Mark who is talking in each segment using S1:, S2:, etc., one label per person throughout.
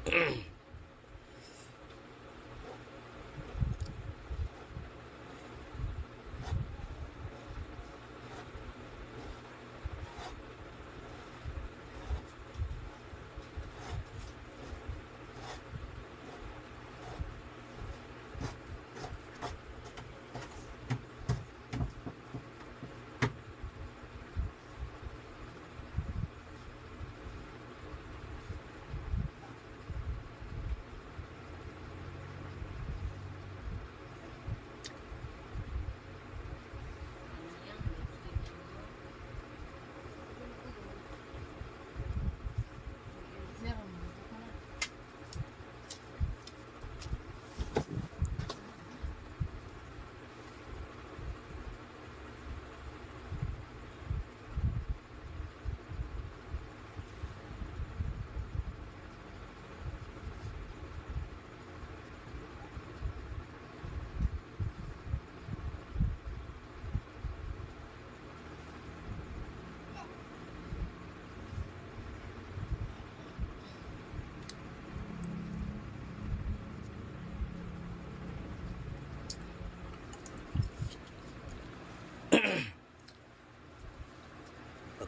S1: Ano yan? Lipstick niya mo.
S2: Meron mo. Ito na.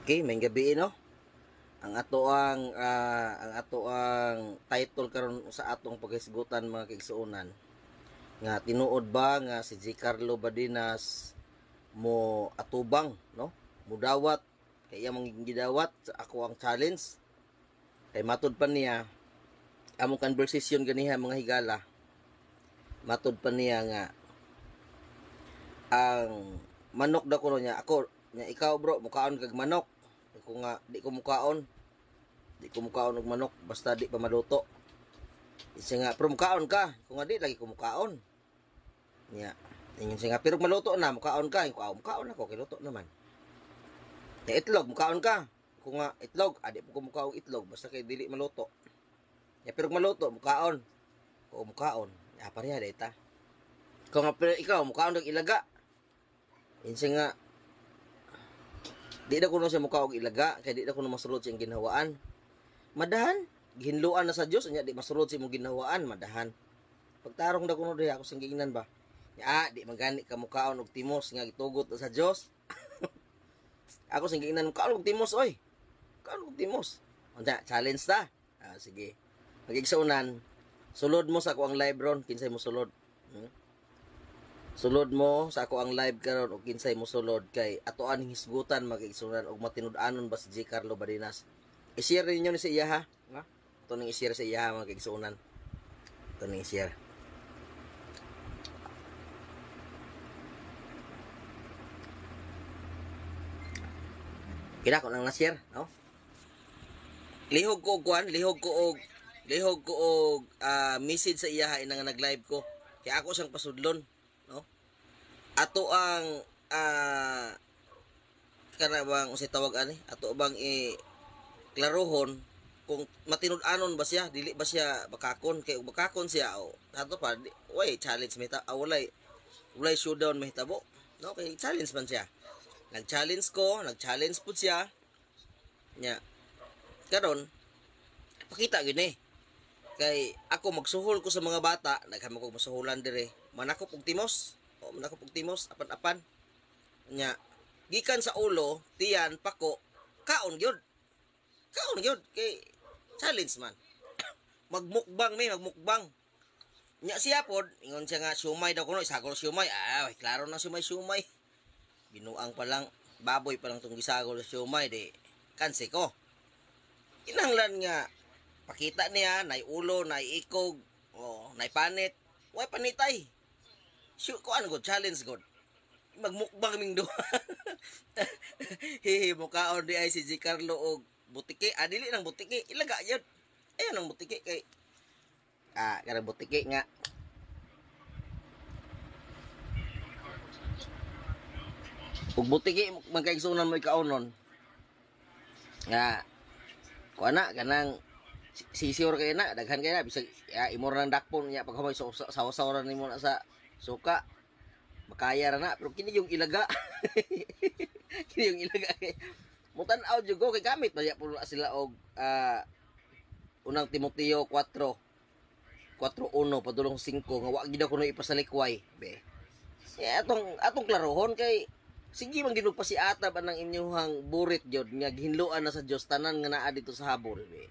S3: Okay, may gabi, no. Ang ato ang title karon sa atong paghisgutan, mga kaigsuonan, nga tinuod ba nga si G. Carlo Badinas mo atubang, no, mudawat kay iya mong gidawat sa ako ang challenge? Kay matud pa niya among conversation ganiha, mga higala, matud pa niya nga ang manok daw kuno niya ako niya, "Ikaw bro, mukaon kag manok?" Ako nga di ko mukaon, di ko mukaon og manok basta di pa maluto. Siya nga, "Pero mukaon ka?" Ako nga di lagi ko mukaon niya. Ingon siya nga, "Pero maluto na, mukaon ka?" Ako, "Ah, mukaon ako kay luto naman." Ya, "Itlog, mukaon ka?" Ako nga, "Itlog, adi po ko mukaon itlog basta kay dili maluto." Ya, "Pero maluto, mukaon?" "Oo, mukaon." Ya, pareha ta. Ikaw nga, "Pero ikaw, mukaon og ilaga?" Ingon siya nga, di na kuno siya mukaon og ilaga, kay di na kuno masulod sa iyang ginhawaan. Madahan, gihinluan na sa Dios, unya di masulod sa imong ginhawaan, madahan. Pagtarong na kuno diha, ako siyang giingnan ba? Ya, di magani ka mukaon og timos nga gitugot na sa Dios. Ako siyang giingnan, "Mukaon og timos, oy. Mukaon og timos." Unsa, challenge ta? Ah, sige. Magigsuonan, sulod mo sa ako ang live ron, kinsay mo sulod. Sulod mo sa ako ang live karon og kinsay mo sulod kay atoan hisgutan, magigsuonan, og matinud-anon ba si J. Carlo Badinas. I-share ninyo ni sa iya ha. Ha? Ito nang i-share sa iya ha, mga kaigsuonan. Ito nang i-share. Kina ko nang na-share, no? Lihog ko og kuan, lihog ko og message sa iya ha, ina nga nag-live ko. Kaya ako siyang pasudlon, no? Ato ang kana bang unsay tawag ani? Ato bang i klarohon kung matinud-anon ba siya, dili ba siya bakakon? Kay ug bakakon siya o ato pa di, way challenge may ta, walay showdown mahitabo, no? Kay challenge man siya. Nag-challenge ko, nag-challenge pud siya. Nya karon pakita gyud ni. Kay ako magsuhol ko sa mga bata, daghan man kog masuhulan dire. Manakop og timos. O manakop og timos apan-apan. Nya gikan sa ulo, tiyan, pako, kaon gyud. Kaon gyud kay challenge man. Magmukbang may magmukbang. Nya siya pod, ingon siya nga siomay daw kuno, isagol siomay. Ah, klaro na siomay siomay. Binuang pa lang, baboy pa lang tong gisagol sa siomay di kansi ko. Kinahanglan nga pakita niya nay ulo, nay ikog, o nay panit, way panitay. Shoot ko ano god, challenge god. Magmukbang ming duha. Hihi, mukaon di ay si G. Carlo og butiki. Ah, dili nang butiki, ilaga yun. Ayun ang butiki kay kanang butiki nga. Ug butiki magkaigsuonan mo ikaonon. Nga kuan na kanang sisior kay na daghan kay na bisag ya, imor nang dakpon nya pag humay saw-saw ra nimo na sa suka. Makaya ra na pero kini yung ilaga. Kini yung ilaga kay mutan-aw jud ko kay gamit ba po sila og Unang Timoteo 4 4:1 padulong 5 nga wa gid ako no ipasalikway be. Eh, atong atong klarohon kay sige man gid pa si atab anang inyuhang burit gyud nga gihinloan na sa Dios tanan nga naa dito sa habol be.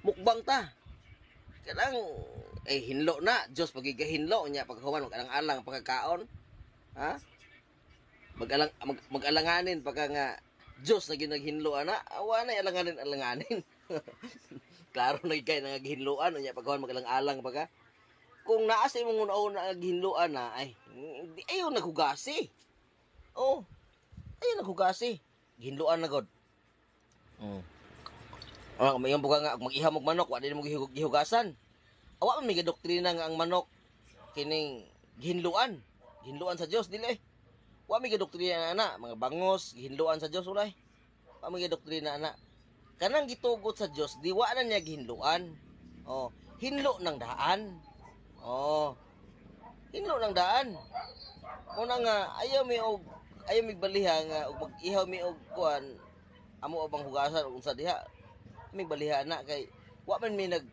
S3: Mukbang ta. Kanang eh hinlo na Dios pagigahinlo nya paghuman mag-alang-alang pagkakaon. Ha? Mag-alang mag-alanganin pagka nga Dios na ginaghinlo ana, awa na alanganin alanganin. Klaro na kay nga gihinloan nya paghuman mag-alang-alang pagka kung naa sa imong una-una nga gihinloan na ay di ayo naghugasi. Oh. Ayo naghugasi. Gihinloan na god. Ah, mayon buka nga mag-ihaw og manok, wa din mo gihugasan. Awa man may doktrina nga ang manok kining gihinloan. Gihinloan sa Dios dili eh. Wa may doktrina ana, mga bangos gihinloan sa Dios wala eh. Wa may doktrina ana. Kanang gitugot sa Dios, di wa na niya gihinloan. Oh, hinlo ng daan. Oh. Hinlo ng daan. Una nga ayaw mi og ayaw mi baliha nga og mag-ihaw mi og kuan amo bang hugasan og unsa diha. Mi baliha na kay wa man mi nag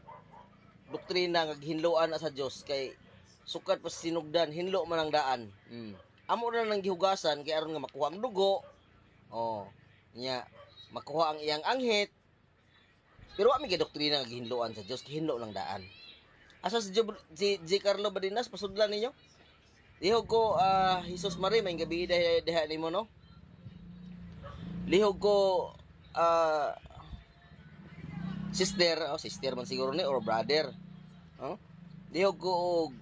S3: doktrina nga gihinloan na sa Dios kay sukad pa sa sinugdan hinlo man ang daan. Amo na nang gihugasan kay aron nga makuha ang dugo. Oh, nya makuha ang iyang anghit. Pero wa mi doktrina nga gihinloan sa Dios, gihinlo lang daan. Asa si si J. Carlo Badinas pasudlan ninyo? Lihog ko Jesus Marie may gabi diha diha nimo no. Lihog ko sister, oh sister man siguro ni or brother. Oh? Lihog ko og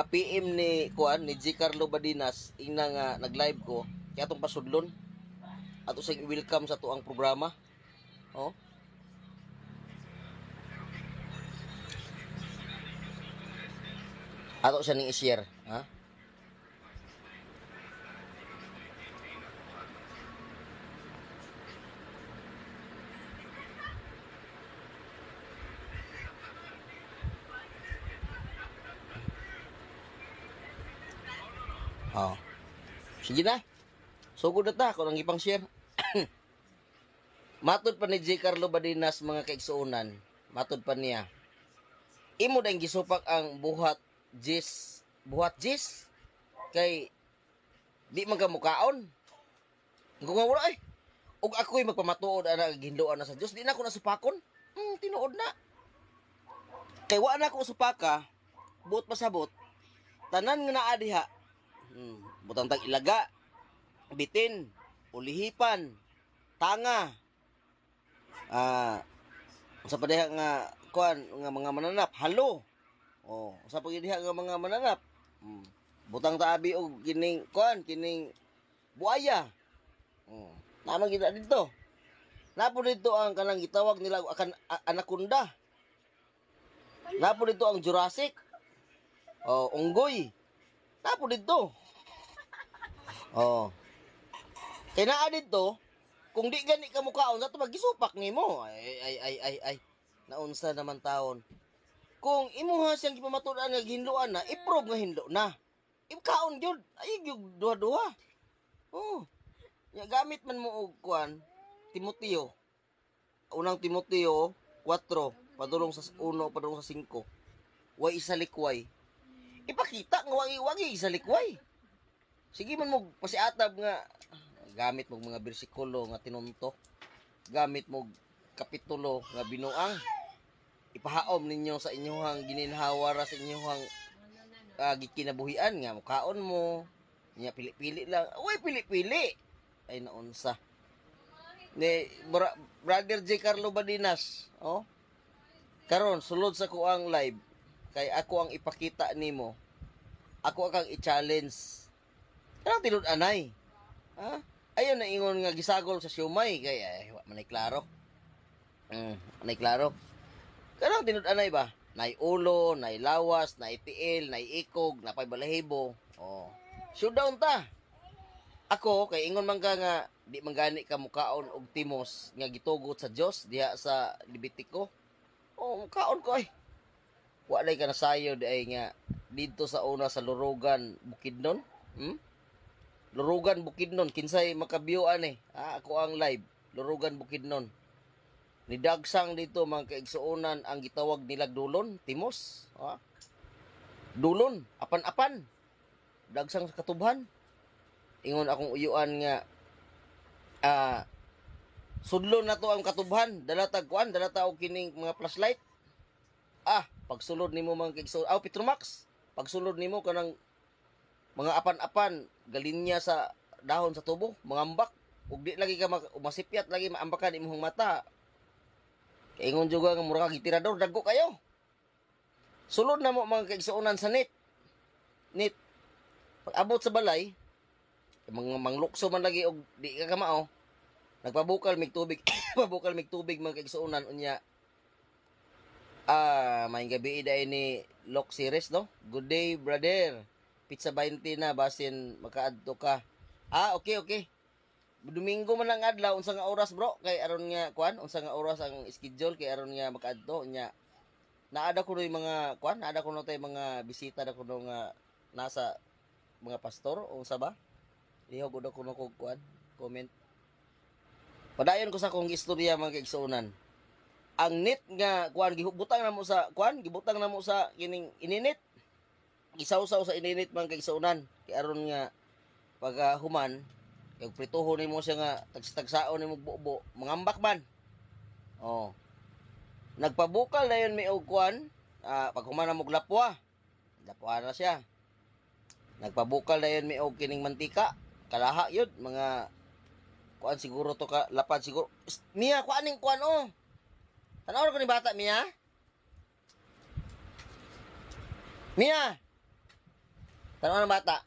S3: PM ni kuan ni J. Carlo Badinas ingna nga nag-live ko kay atong pasudlon. Ato sa welcome sa tuang programa. Oh. Ato siya ning i-share, ha? Oh. Sige na. Sugod na ta kung ang ipang share. Matod pa ni J. Carlo Badinas mga kaigsuonan. Matod pa niya. Imo dang gisupak ang buhat jis, buhat jis kay di man ka mukaon. Kung nga wala ay. Og ako'y magpamatuod ana ginloan na sa Dios, di na ako nasupakon. Tinuod na. Kay wa na ako supaka, buot pasabot. Tanan nga naa diha. Butang tag ilaga, bitin, ulihipan, tanga. Usa pa diha nga kuan nga mga mananap, halo. Oh, usa pa diha nga mga mananap. Butang taabi og kining kuan kining buaya. Oh, tama kita dito. Napo dito ang kanang gitawag nila akan anaconda. Napo dito ang Jurassic. Oh, unggoy. Napo dito. Oh. Kay naa dito, kung di gani ka mukaon, sa magisupak nimo. Ay ay ay ay ay. Naunsa naman taon. Kung imuha siyang gipamatud-an nga gihinloan na, i-prove nga hinlo na. Ikaon gyud, ay gyud duha-duha. Oh. Nya gamit man mo og kuan, Timoteo. Unang Timoteo 4, padulong sa 1, padulong sa 5. Way isalikway. Ipakita nga wagi wagi isalikway. Sige man mo pasiatab nga gamit mo mga bersikulo nga tinunto. Gamit mo kapitulo nga binuang. Ipahaom ninyo sa inyuhang gininhawa ra sa inyuhang gikinabuhian nga mukaon mo. Nya pili-pili lang. Uy, pili-pili. Ay naunsa. Ni Brother J. Carlo Badinas, oh. Karon sulod sa kuang live kay ako ang ipakita nimo. Ako akang i-challenge. Kanang tinud-anay. Ha? Ayon na ingon nga gisagol sa siomay kay ay wa man ay klaro. Anay klaro. Kanang tinud-anay ba? Nay ulo, nay lawas, nay tiil, nay ikog, napay balahibo. Oh. Showdown ta. Ako kay ingon man ka nga di man gani ka mukaon og timos nga gitugot sa Dios diha sa Levitico. Oh, mukaon ko ay. Wa lay ka nasayo di ay nga didto sa una sa Lurugan, Bukidnon. Lurugan, Bukidnon, kinsay makabiyo ani. Ah, ako ang live. Lurugan, Bukidnon. Nidagsang dito, mga kaigsuonan, ang gitawag nilag dulon, timos. Ha? Dulon, apan-apan. Dagsang sa katubhan. Ingon akong uyuan nga sudlon na to ang katubhan, dala tag kuan, dala ta og kining mga flashlight. Ah, pagsulod nimo, mga kaigsuonan, aw, Petromax. Pagsulod nimo kanang mga apan-apan, galinya sa dahon sa tubo, mangambak ug di lagi ka masipyat lagi maambakan imong mata. Kaingon juga nga mura ka gitirador, dagko kayo. Sulod na mo, mga kaigsuonan, sa net. Net. Pag abot sa balay, mga manglukso man lagi og di ka kamao. Nagpabukal mig tubig, pabukal mig tubig, mga kaigsuonan, unya. Ah, may gabi dai ni Lock Series, no? Good day, brother. Pizza 20 na basin makaadto ka. Ah, okay. Domingo man ang adlaw, unsa nga oras, bro? Kay aron nga kuan, unsa nga oras ang schedule kay aron nga makaadto nya. Naada ko yung mga kuan, naada ko no tay mga bisita na kuno nga nasa mga pastor o unsa ba? Lihog ko kuno kog kuan, comment. Padayon ko sa akong istorya, mga kaigsuonan. Ang net nga kuan gibutang na mo sa kuan, gibutang na mo sa kining ininit. Isawsaw sa ininit, mga kaigsuonan. Kay aron nga pagka human kay prituho nimo siya nga tagsa-tagsaon nimo bubo, mangambak man. Oh. Nagpabukal na yun may og kuan, pag human na mo lapwa. Lapwa na siya. Nagpabukal na yun may og kining mantika. Kalaha yun, mga kuan siguro to ka lapad siguro. Mia, kuan ning kuan oh. Tanaw ko ni bata, Mia. Mia. Tanaw ng bata.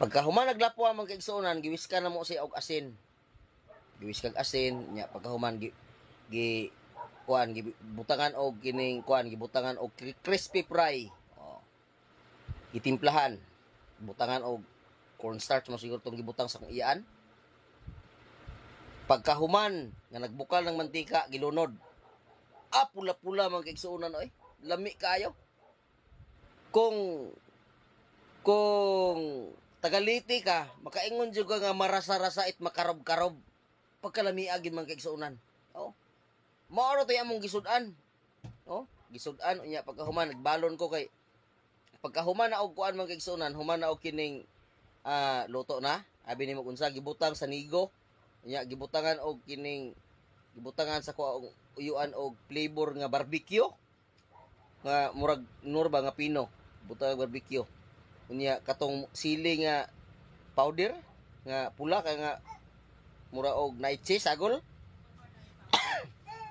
S3: Pagka human naglapwa, mga kaigsuonan, giwiska na mo siya og asin. Giwiskag asin nya pagka human gi, gi kuan gibutangan og kining kuan, gibutangan og crispy fry. Oh. Gitimplahan. Butangan og cornstarch mo siguro tong gibutang sa kong iyaan. Pagkahuman nga nagbukal ng mantika, gilunod. Ah, pula-pula, mga kaigsuonan oy. Lami kaayo. Kung tagaliti ka, makaingon jud ka nga marasa-rasa it makarob-karob. Pagkalamiag yun, mga kaigsuonan. Oh. Mao ra tay among gisud-an. Oh, gisud-an unya pagkahuman nagbalon ko kay pagkahuman na og kuan, mga kaigsuonan, human na og kining luto na. Abi nimo unsa gibutang sa nigo. Unya gibutangan og kining gibutangan sa kuha og uyuan og flavor nga barbecue nga murag nur ba nga pino, butang barbecue. Unya katong sili nga powder nga pula kay nga mura og night cheese sagol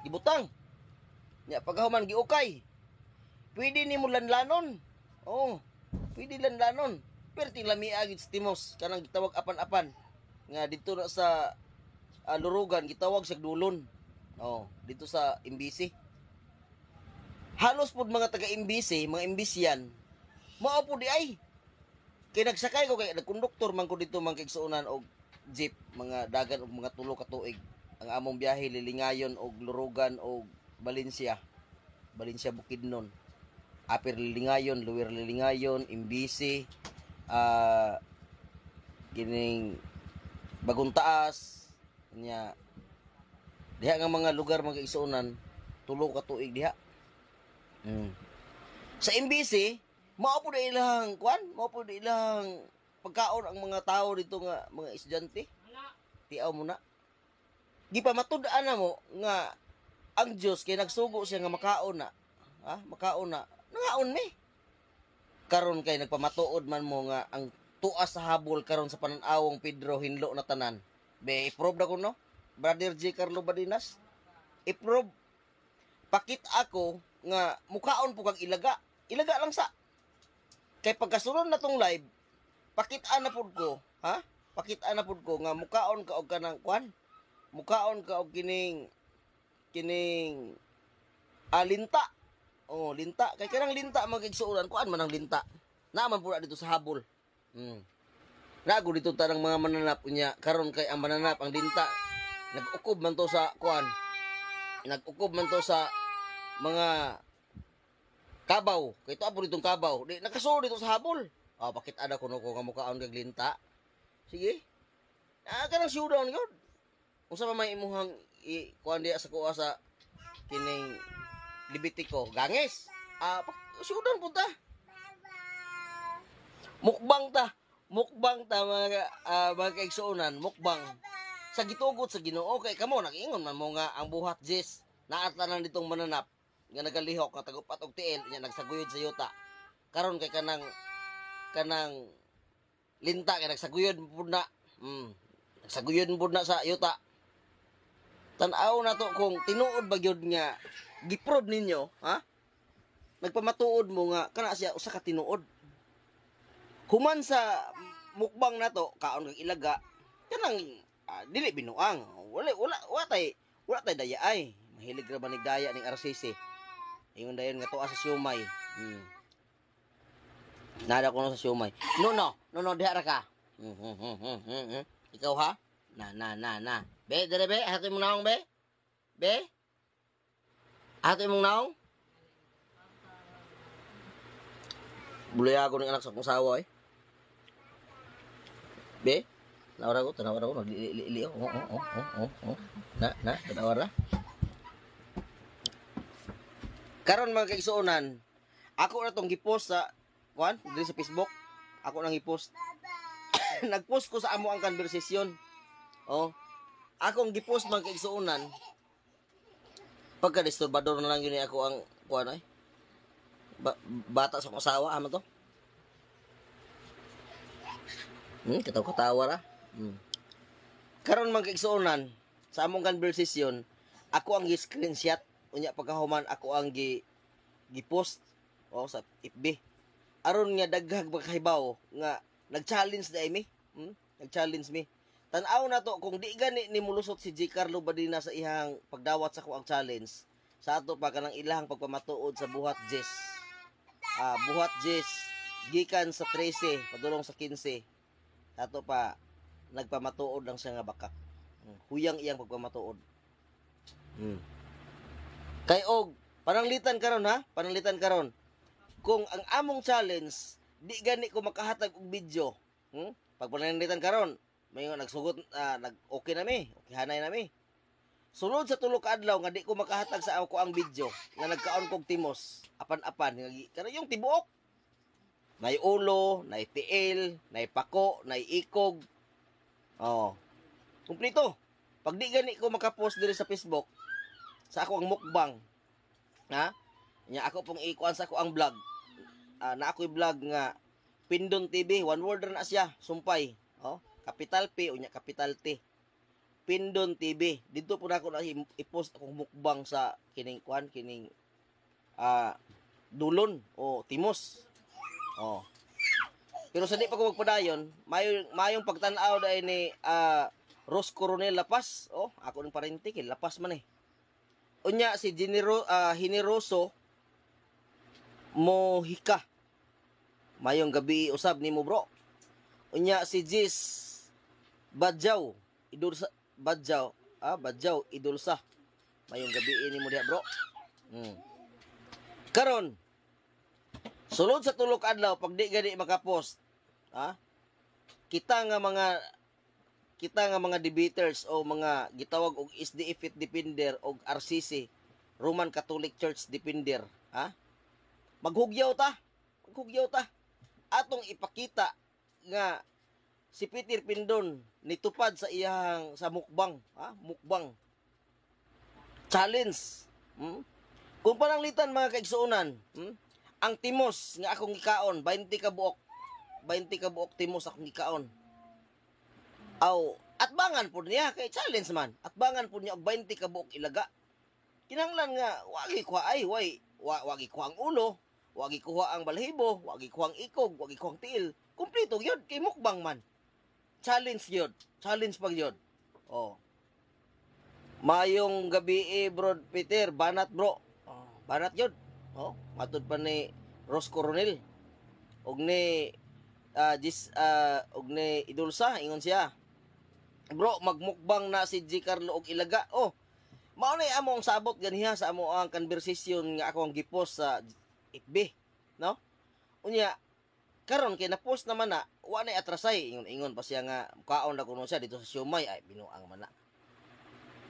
S3: gibutang. Nya pagkahuman giukay, pwede nimo lanlanon. Oo, pwede lanlanon. Perting lamia gid sa timos kanang gitawag apan-apan nga dito na sa Lurugan gitawag sa dulon. Oh, dito sa MBC. Halos pud mga taga MBC, mga MBCyan, mao pud di ay. Kay nagsakay ko kay nagkonduktor man ko dito, mga kaigsuonan, og jeep, mga dagan og mga 3 ka tuig. Ang among biyahe lilingayon og Lurugan og Valencia. Valencia Bukidnon. Upper Lilingayon, Lower Lilingayon, MBC, kining Bagong Taas, nya diha nga mga lugar, mga kaigsuonan, 3 ka tuig diha. Sa MBC, mao po na ilang kuan, mao po na ilang pagkaon ang mga tao dito nga mga estudyante. Tiaw mo na. Gipamatud-an na mo nga ang Dios kay nagsugo siya nga makaon na. Ha? Makaon na. Nangaon mi. Karon kay nagpamatuod man mo nga ang tuas sa habol karon sa panan-awong Pedro hinlo na tanan. Be, i-prove na ko no. Brother J. Carlo Badinas. I-prove. Pakit ako nga mukaon po kag ilaga. Ilaga lang sa. Kay pagkasulod na tong live, pakit-an na pud ko, ha? Pakit-an na pud ko nga mukaon ka og kanang kwan. Mukaon ka og kining kining linta. Oh, linta. Kay kanang linta, mga kaigsuonan, kuan man ang linta. Naa man pud dito sa habol. Nago dito tanang mga mananap unya karon kay ang mananap ang linta nag-ukob man to sa kuan. Nag-ukob man to sa mga kabaw. Kay to po ditong kabaw. Di nakasuod dito sa habol. Ah, pakit ada kuno ko nga mukaon kag linta. Sige. Ah, kanang showdown gyud. Unsa pa may imuhang i kuan diha sa kuha sa kining Levitico, Ganges. Ah, showdown pud ta. Mukbang ta. Mukbang ta mga kaigsuonan, mukbang. Sa gitugot sa Ginoo kay kamo nag-ingon man mo nga ang buhat Jess naatanan ditong mananap nga nagalihok nga tagupat og tiil nya nagsaguyod sa yuta. Karon kay kanang kanang linta kay nagsaguyod pud na. Nagsaguyod pud na sa yuta. Tan-aw na to kung tinuod ba gyud nga giprove ninyo, ha? Nagpamatuod mo nga kana siya usa ka tinuod. Human sa mukbang nato, kaon kag ilaga, kanang dili binuang. Wala wala wala tay wala tay daya ay. Mahilig ra ba ni daya ning RCC. Ingon dayon nga tuwa sa siomay. Nada ko no sa siomay. No no, no no diha ra ka. Ikaw ha? Na na na na. Be, dire be, ato imong naong be. Be? Ato imong naong? Bulayago ng anak sa akong sawa eh. Be? Tanawa ko, tanawa ko, nagli-li-li. Oh. Na, na, tanawa ra. Karon mga kaigsuonan, ako na tong gipost sa kuan, diri sa Facebook. Ako nang gipost. Nagpost ko sa amo ang conversation. Oh. Akong gipost mga kaigsuonan. Pagka disturbador na lang yun eh, ako ang kuan ay. Bata sa akong asawa, ama to. Katawa-katawa ra. Karon mga kaigsuonan, sa among conversation, ako ang gi-screenshot unya pagkahuman ako ang gi-post oh, sa FB. Aron nga daghag makahibaw nga nag-challenge na mi. Nag-challenge mi. Tan-aw na to kung di gani ni mulusot si G. Carlo Badina sa ihang pagdawat sa kuang challenge sa ato pa kanang ilahang pagpamatuod sa buhat Jess. Buhat Jess gikan sa 13 padulong sa 15. Ato pa nagpamatuod lang siya nga bakak. Huyang iyang pagpamatuod. Kay og pananglitan karon ha, pananglitan karon. Kung ang among challenge di gani ko makahatag og video, Pag pananglitan karon, may nagsugot nag okay na mi, okay hanay na mi. Sulod sa tulo ka adlaw nga di ko makahatag sa ako ang video nga nagkaon kog timos, apan-apan nga kana yung tibuok. Nay ulo, nay tiil, nay pako, nay ikog. Oh. Kumpleto. Pag di gani ko makapost diri sa Facebook sa ako ang mukbang. Ha? Nya ako pong ikuan sa ako ang vlog. Na ako'y vlog nga Pindon TV, one word ra na siya, sumpay. Oh, capital P unya capital T. Pindon TV. Didto po na ako na i-post akong mukbang sa kining kuan kining dulon o timos. Oh. Pero sa di pa ko magpadayon, mayong pagtan-aw dahil ni Ros Coronel Lapas. Oh, ako ng parente kay Lapas man eh. Unya si Generoso Mohika. Mayong gabi usab nimo bro. Unya si Jis Badjaw, Idulsa Badjaw, Badjaw Idulsa. Mayong gabi nimo diha bro. Karon sulod sa tulo ka adlaw pag di gani makapost, ha? Kita nga mga debaters o mga gitawag og SDF Defender og RCC, Roman Catholic Church Defender, ha? Maghugyaw ta. Maghugyaw ta. Atong ipakita nga si Peter Pindon nitupad sa iyang sa mukbang, ha? Mukbang. Challenge. Kung pananglitan mga kaigsuonan, Ang timos nga akong gikaon, 20 ka buok. 20 ka buok timos akong gikaon. Aw, atbangan pud niya kay challenge man. Atbangan pud niya og 20 ka buok ilaga. Kinahanglan nga wagi kuha ay way, wagi kuha ang ulo, wagi kuha ang balhibo, wagi kuha ang ikog, wagi kuha ang tiil. Kumpleto gyud kay mukbang man. Challenge gyud, challenge pag gyud. Oh. Mayong gabi eh, bro Peter, banat bro. Oh, banat gyud. Oh, matud pa ni Ros Coronel. Og ni Jis, og ni Idulsa ingon siya. Bro, magmukbang na si G Carlo og ilaga. Oh, mao na amo ang sabot ganiha sa amo ang conversation nga ako ang gipost sa FB, no? Unya Karon kay na-post naman na, wa nay atrasay, ingon-ingon pa siya nga kaon na kuno siya dito sa siomay, ay binuang man na.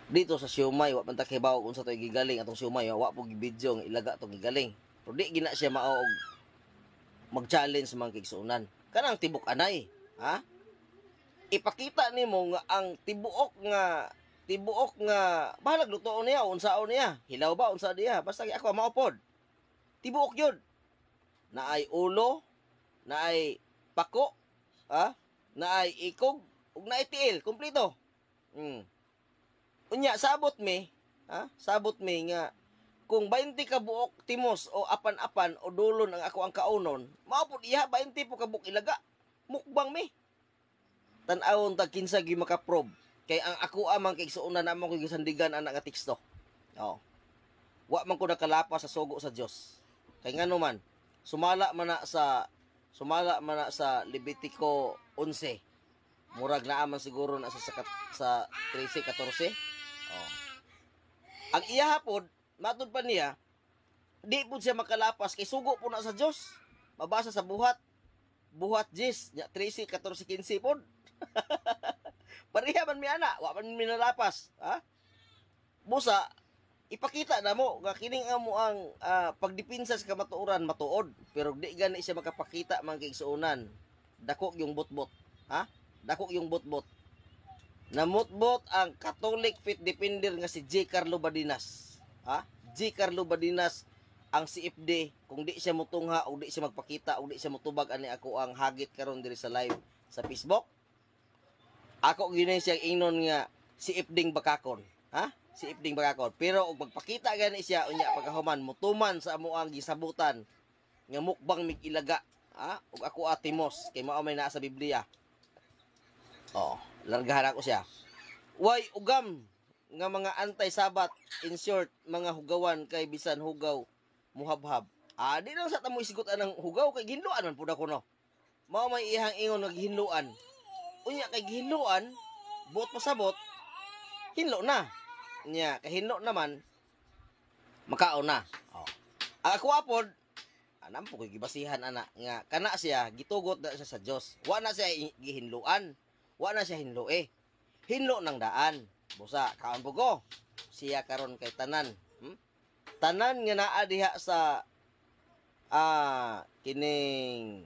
S3: Dito sa siomay wa man ta kibaw unsa to'y gigaling atong siomay, wa po gibidyo nga ilaga tong gigaling. Pero di gina siya mao og mag-challenge mga kigsuonan. Kanang tibok anay, ha? Ipakita nimo nga ang tibuok nga bahalag lutoon niya unsaon niya, hilaw ba unsa diya, basta kay ako maupod. Tibuok yun. Naay ulo, naay pako, ha? Naay ikog, ug naay tiil, kumpleto. Unya sabot mi, ha? Sabot mi nga kung 20 ka buok timos o apan-apan o dulon ang ako ang kaunon, mao pud iya 20 po ka buok ilaga. Mukbang mi. Tan-awon tag kinsa gyud makaprobe. Kay ang ako amang kay igsuonan among ko gisandigan ana nga teksto. Oh. Wa man ko nakalapas sa sugo sa Dios. Kay ngano man, sumala man na sa Levitico 11. Murag naa man siguro na sa 13, 14. Oh. Ang iya pod, matud pa niya, di pud siya makalapas kay sugo po na sa Dios. Mabasa sa buhat. Buhat Jis, nya 13, 14, 15 pod. Pareha man mi ana, wa man mi nalapas, ha? Busa ipakita na mo nga kining amo ang pagdipinsa sa kamatuoran matuod, pero di gani siya makapakita, mga kaigsuonan. Dako yung botbot, ha? Dako yung botbot. Namutbot ang Catholic Faith Defender nga si J. Carlo Badinas. Ha? J. Carlo Badinas ang CFD, kung di siya mutungha o di siya magpakita o di siya mutubag ani ako ang hagit karon diri sa live sa Facebook. Ako gyud siyang ingnon nga si Ifding bakakon, ha? Si Ifding bakakon. Pero og magpakita gani siya unya pagkahuman mutuman sa amo ang gisabutan nga mukbang mig ilaga, ha? Ug ako atimos kay mao may naa sa Biblia. Oh, largahan ako siya. Way ugam nga mga anti-Sabat, in short, mga hugawan kay bisan hugaw muhabhab. Ah, di lang sa tamo isigot anang hugaw kay ginluan man pud ako, no. Mao may ihang ingon nga gihinluan. Unya kay gihinluan, buot pasabot, hinlo na. Nya, kay hinlo naman, makaon na. Oh. Ang ako apod, anam po ko'y gibasihan ana nga kana siya gitugot na siya sa Dios. Wa na siya gihinluan. Wa na siya hinlo eh. Hinlo ng daan. Busa kaon po ko. Siya karon kay tanan. Tanan nga naa diha sa kining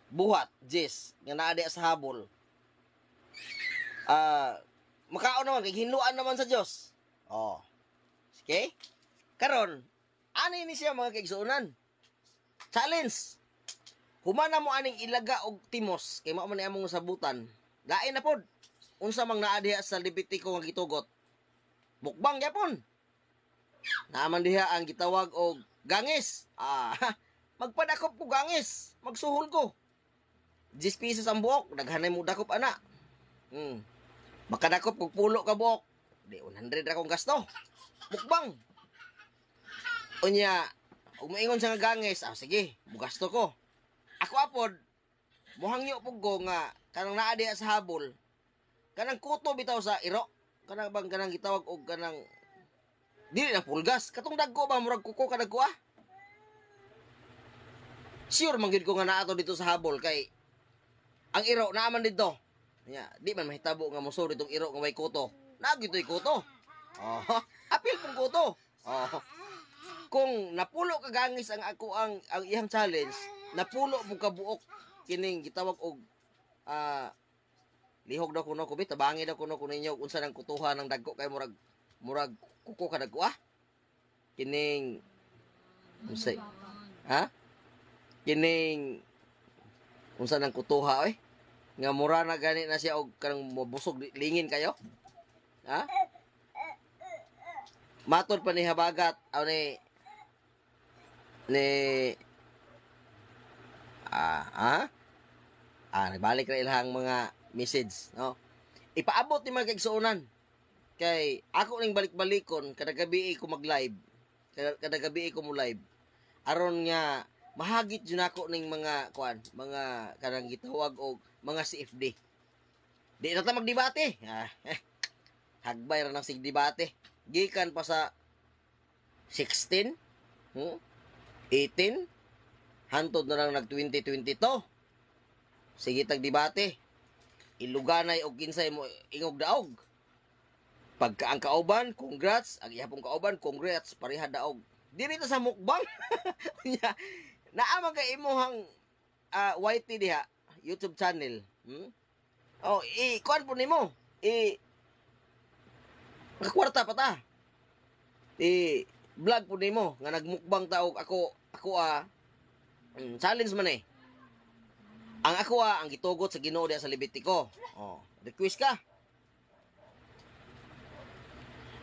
S3: buhat jis nga naa diha sa habol. Makaon naman kay hinluan naman sa Dios. Oh. Okay? Karon, ani ni siya, mga kaigsuonan. Challenge. Humana mo aning ilaga og timos kay mao man ni among sabutan. Lain na pod. Unsa mang naa diha sa Levitico nga gitugot? Mukbang gyapon. Naaman diha ang gitawag og gangis. Ah, magpadakop ko gangis, magsuhol ko. 10 pesos ang buok, daghanay mo dakop ana. Makadakop kog pulo ka buok. Di 100 ra kong gasto. Mukbang. Unya, ug moingon sa nga gangis, ah sige, mugasto ko. Ako apod, muhangyo pug ko nga kanang naa diha sa habol. Kanang kuto bitaw sa iro, kanang bang kanang gitawag og kanang dili na pulgas, katong dagko ba, murag kuko ka dagko ah. Sure man gyud ko nga naa to dito sa habol kay ang iro naa man didto. Nya, di man mahitabo nga mosod itong iro nga may kuto. Naa gyud to'y kuto. Oh, apil pong kuto. Oh. Kung napulo ka gangis ang ako ang iyang challenge, napulo po ka buok kining gitawag og lihog daw kuno ko bi, tabangi daw kuno ko ninyo unsa nang kutuhan ng dagko kay murag murag kuko ka dagko ah. Kining unsay, ha? Kining unsa nang kutuha oy? Nga mura na gani na siya og kanang mabusog lingin kayo. Ha? Matod pa ni Habagat aw ni ni nagbalik ra ilahang mga message, no? Ipaabot ni mga kaigsuonan kay ako ning balik-balikon kada gabi ko mag-live, kada gabi ko mo live aron nga mahagit jud nako ning mga kuan, mga kanang gitawag og mga CFD. Di na ta magdebate. Ah, hagbay ra nang sig debate gikan pa sa 16, 18. Hantod na lang nag 2022. Sige tag debate. Iluganay og kinsay mo ingog daog. Pagka ang kauban, congrats. Ang ihapong kauban, congrats. Pareha daog. Diri ta sa mukbang. Unya, naa man kay imuhang YT diha, YouTube channel. Oh, i kuan po nimo. I makakwarta pa ta. I vlog po nimo nga nagmukbang ta og ako ako challenge man eh. Ang ako ang gitugot sa Ginoo diha sa Levitico. Oh, request ka.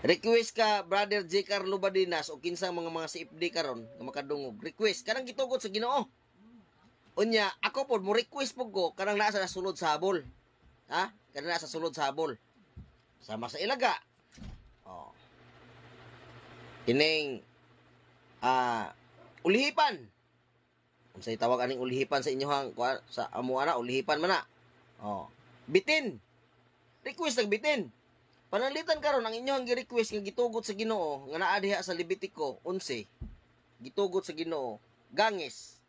S3: Request ka, Brother J. Carlo Badinas o kinsang mga mga CFD karon nga makadungog. Request kanang gitugot sa Ginoo. Unya, ako pod mo request pud ko kanang naa sa sulod sa habol. Ha? Kanang naa sa sulod sa habol. Sama sa ilaga. Oh. Kining ulihipan. Unsay tawag aning ulihipan sa inyohang sa amo ana, ulihipan man na. Oh. Bitin. Request nag bitin. Pananglitan karon ang inyong gi-request nga gitugot sa Ginoo nga naa diha sa Levitico 11. Gitugot sa Ginoo, gangis.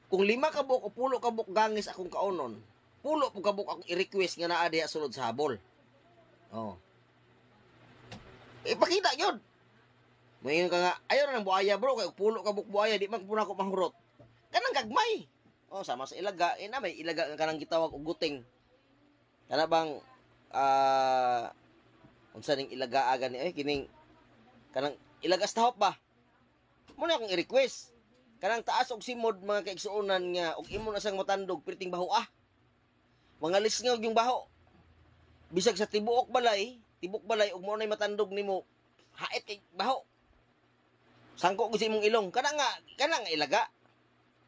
S3: Kung 5 ka buok o 10 ka buok gangis akong kaonon, 10 po ka buok akong i-request nga naa diha sulod sa habol. Oh. Ipakita gyud. Moingon ka nga, ayaw na ng buaya bro, kay 10 ka buok buaya di man pud ako mahurot. Kanang gagmay. Oh, sama sa ilaga, eh na may ilaga nga kanang gitawag og guting. Kana bang unsa ning ilaga gani ay kining kanang ilaga sa tahop ba? Mo na akong i-request. Kanang taas og simod mga kaigsuonan nga og imo na siyang matandog perting baho ah. Mga lisngaw yung baho. Bisag sa tibuok balay, tibok balay og mo nay matandog nimo, hait kay baho. Sangko gyud sa imong ilong. Kana nga ilaga.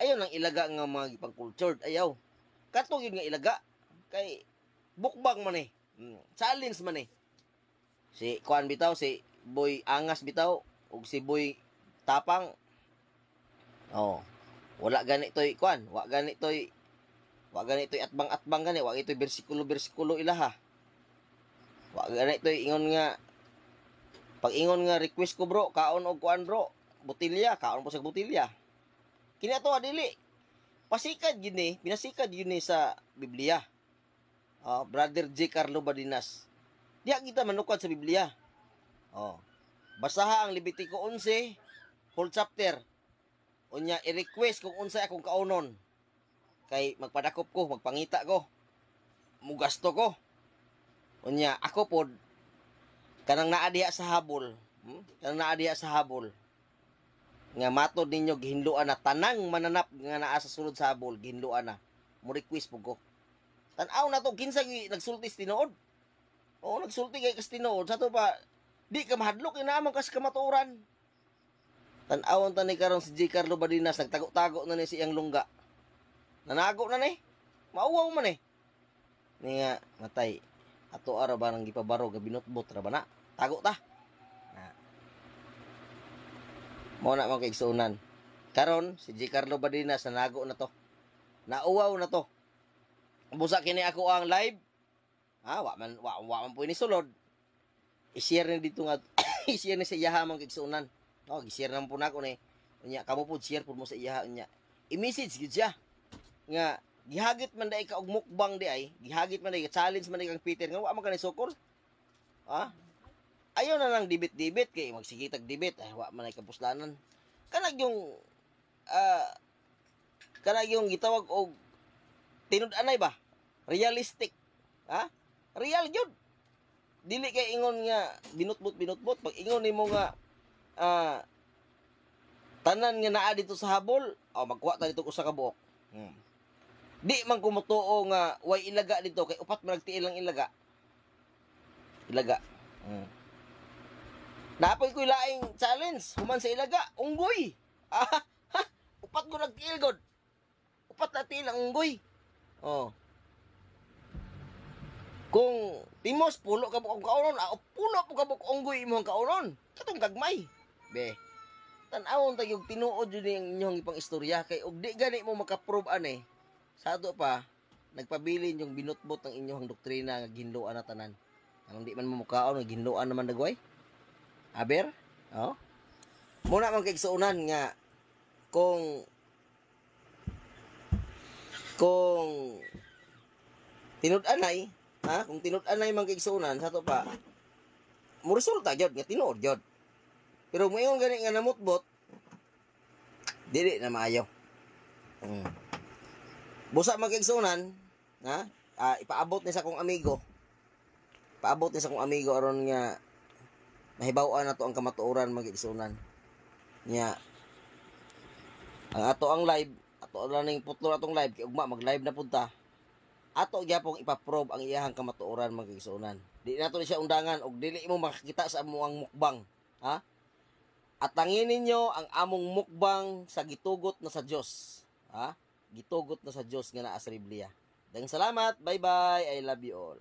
S3: Ayon ang ilaga nga mga gipang-cultured. Ayaw. Kato gyud nga ilaga kay bukbang man eh. Challenge man eh. Si Kuan bitaw, si Boy Angas bitaw ug si Boy Tapang. Oh. Wala gani toy kuan, wa gani toy atbang-atbang gani, wa gani toy bersikulo-bersikulo ilaha. Wa gani toy ingon nga pag ingon nga request ko bro, kaon og kuan bro, botilya, kaon po sa botilya. Kini ato dili. Pasikad gyud ni, pinasikad gyud ni sa Biblia. Oh, Brother J. Carlo Badinas. Diha kita manukad sa Biblia. Oh. Basaha ang Levitico 11, whole chapter. Unya i-request kung unsay akong kaunon. Kay magpadakop ko, magpangita ko. Mugasto ko. Unya ako pod kanang naa diha sa habol, Kanang naa diha sa habol. Nga matod ninyo gihinloan na tanang mananap nga naa sa sulod sa habol, gihinloan na. Mo request pud ko. Tan-aw na to kinsa nagsulti sa tinuod. Oo, nagsulti kay kas tinuod. Sa to pa, di ka mahadlok, inaamang kas kamatuoran. Tan-awon ta ni karon si J. Carlo Badinas, nagtago-tago na ni siyang lungga. Nanago na ni. Mauwaw man eh. Ni nga, matay. Ato ara ba nang gipabaro, gabinotbot ra ba na? Tago ta. Na. Mo na mga kaigsuonan. Karon, si J. Carlo Badinas, nanago na to. Nauwaw na to. Busa kini ako ang live. Ha, wa man po ni sulod. I-share ni dito nga, i-share ni sa iyaha mga kaigsuonan. No, gi-share naman po nako ni. Unya kamo po share po mo sa iyaha unya. I-message gyud siya nga gihagit man dai ka og mukbang di ay, gihagit man dai challenge man dai kang Peter nga wa man ka ni sukol. Ha? Ayaw na lang dibit-dibit kay magsige tag dibit ay wa man ay kapuslanan. Kanag yung kanag yung gitawag og tinud-anay ba? Realistic. Ha? Real gyud. Dili kay ingon nga binutbot-binutbot pag ingon nimo nga tanan nga naa dito sa habol, oh, magkuha ta dito usa ka buok. Di man kumutuo nga way ilaga dito kay upat man nagtiil ang ilaga. Ilaga. Napoy ko'y laing challenge human sa ilaga, unggoy. Ah, ha, upat ko nagtiil god. Upat na tiil ang unggoy. Oh. Kung timos pulo ka buok kaunon, pulo po ka buok unggoy imong kaunon. Katong gagmay. Be. Tan-awon ta yung tinuod yun yung inyong ipang istorya kay og di gani mo makaprove ane. Sa ato pa nagpabilin yung binutbot ng inyong doktrina nga ginloan na tanan. Anong di man mo mukaon nga ginloan naman dagway? Aber? Oh. Muna man kay igsuonan nga kung Kung tinud-anay, ha? Kung tinud-anay man kaigsuonan sa ato pa, mo resulta gyud nga tinuod gyud. Pero moingon gani nga namutbot, dili na maayo. Busa man kaigsuonan, ha? Ah, ipaabot ni sa akong amigo. Paabot ni sa akong amigo aron nga mahibaw-an nato ang kamatuoran, mga kaigsuonan. Nya ang ato ang live, ato lang ning putlo atong live kay ugma mag-live na pud ta. Ato gyapong ipa-probe ang iyahang kamatuoran, mga kaigsuonan. Di nato ni siya undangan og dili mo makakita sa among mukbang, ha? Atangin ninyo ang among mukbang sa gitugot na sa Dios, ha? Gitugot na sa Dios nga naa sa Biblia. Daghang salamat. Bye-bye. I love you all.